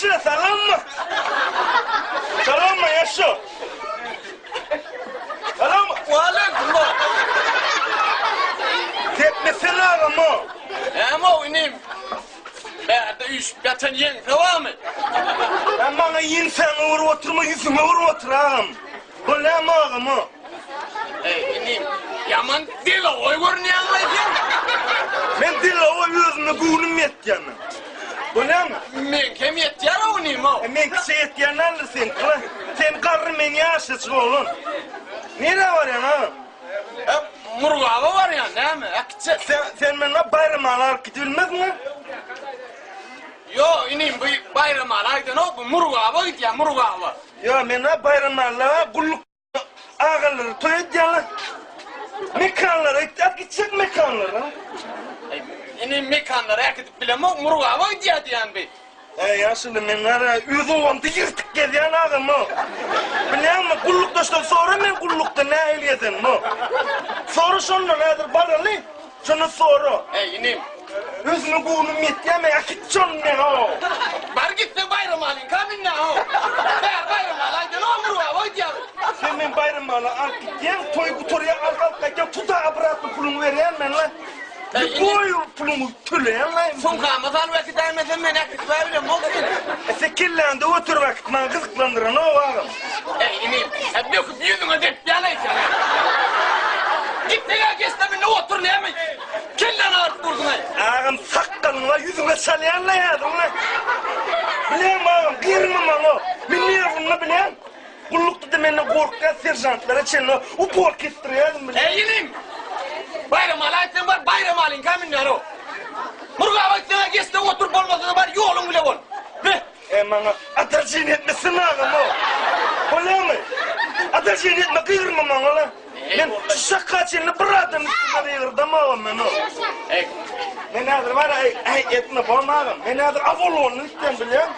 Ýaşuly salammy? Salammy ýaşu? Salam. Waleýkim o. Depmesene agam o. Näme-ow inim? Bärde üýşüp ýatan ýeňse barmy? Ä maňa ýeňsäňe urup oturma, ýüzüňe urup otur agam. Bolýamy agam o? Eý, inim, ýaman delowoý görünýäň-laý sen. Men delowoý özüme göwnüm ýetýär men. Bolýamy? Meňkem ýetýär-ow inim-ow. E meňkiçe ýetýän däldir seňki-le. Sen garry, men ýaşajyk oglan. Nirä barýaň agam? E, Murgaba barýan, näme, äkitjek. Sen, sen meni Baýramala alyp gidibilmezmiň? Ýo, inim, bu Baýramala gidenok, bu Murgaba gidýär, Murgaba. Ýo, men-ä Baýramala gulluk agalary toý edýärler. Mekanlara äkit gitjek mekanlara. Eý, inim, mekanlara äkidip bilemok, Murgaba gidýär diýýän bi. Eý, ýaşuly, men gara öz obamda ýyrtyk gezýän agam-ow. Bilýäňmi, gullukdaşdan sora men gullukda nähili gezenimi. Sora şondan, häzir baraly, şondan sora. Eý, inim. Özüme göwnüm ýetýär, men äkit şony meni-ow. Bar gitseň Baýramalyňka münýäň-ow. Bäri Baýramaly aýdanok, Murgaba gidýär. Sen meni Baýramala alyp gitýäň, toý gutarýar, alyp alyp gaýtýaň, tuda obratno puluňy berýän men-le. Lýuboý puluňy töleýän-le. Sumkama salyp äkidäýmesem men äkitmäge bilemok seni. E sen kelläňde göterip äkit, maňa gyzyklandyranok agam. Eý inim, e böküp ýüzüňe depýän-eý sen. Gitdiň-ä geçde minde otur näme kelläňi agyryp dursuň-aý. Agam sakgalyňy ýüzüňe çalýan-la häzir-le. Bilýäňmi agam, gyrma maňa. Men nerwimde bilýän. Gullukda-da menden gorkýan seržantlara çenli upor kesdirýärdim bilýän. Eý inim! Baýramaly aýtsaň bar, Baýramalyňka münýär-ow. Murgaba gitseň-ä geçde otur, bolmasa-da bar ýoluň bile bol. Be! E maňa adalžen etmesin agam-ow. Bolýamy? Adalžen etme, gygyrma maňa-la. Men şu şaka çenli bir adam üstüne gygyrdamagam men-ow. Eý. Men häzir bar, eý, eý, etme, bolma agam. Men häzir Awalonyny gitýän bilýäň.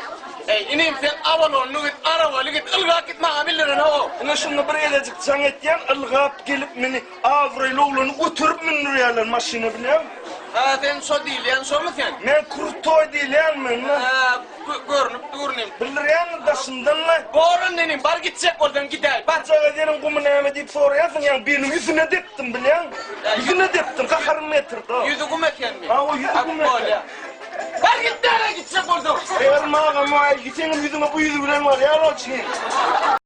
Eý, inim, sen Awalonyny git, arabaly git, ylgap git, maňa bildirenok-ow. Ine şunda bir gezejik jaň etýän, ylgap gelip meni abraýly oglany göterip mündürýärler maşyna bilýäň. Hä, sen şo diýilýän şomy sen? Men krutoý diýilýän men. Hä, görnüp dur inim. Bildirýänmi daşyndan-la? Bor onda inim, bar gitjek bolsaň gidäý, bar. Jaga seniň gumy näme diýip soraýarsyň, ýaňy biriniň ýüzüne depdim bilýäň. Ýüzüne depdim, gaharym getirdi. Ýüzi gum ekenmi? Hawa, ýüzi gum eken. Bolýa. Bar git näre gitjek bolsaň. Eger magam, aý, seňem ýüzüňe bu ýüzi bilen barýar ol çyn.